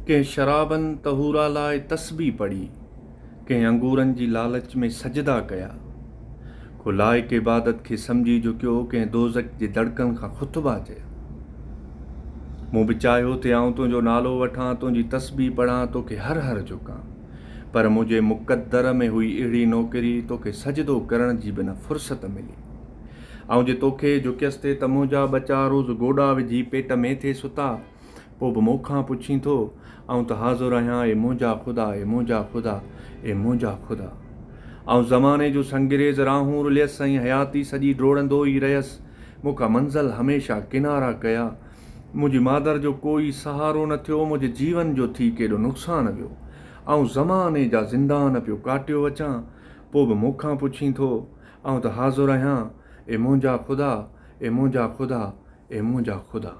ڪنهن شرابن طهورا لاء تسبيح پڙهي، ڪنهن انگورن جي لالچ ۾ سجدا ڪيا. ڪو لائق عبادت کي سمجهي جهڪيو، ڪنهن دوزخ جي دڙڪن کان خطبا چيا. مون به چاهيو ٿي آئون تنهنجو نالو وٺان، تنهنجي تسبيح پڙهان، توکي هر هر جهڪان. پر منهنجي مقدر ۾ هئي اهڙي نوڪري، توکي سجدو ڪرڻ جي به نه فرصت ملي. آئون جي توکي جهڪيس ٿي ته منهنجا ٻچا روز گوڏا وجهي پيٽ ۾ ٿي ستا. پوء به مون کان پڇين ٿو، آئون ته حاضر آهيان، اي منهنجا خدا، اي منهنجا خدا، اي منهنجا خدا. آئون زماني جو سنگريز راهون رليس ۽ حياتي سڄي ڊوڙندو ئي رهيس. مون کان منزل هميشه ڪنارا ڪيا. منهنجي مادر جو ڪو ئي سهارو نه ٿيو، منهنجي جيون جو ٿي ڪيڏو نقصان ويو. آئون زماني جا زندان پيو ڪاٽيو اچان، پوء به مون کان پڇين ٿو، آئون ته حاضر آهيان، اي منهنجا خدا، اي منهنجا خدا، اي منهنجا خدا.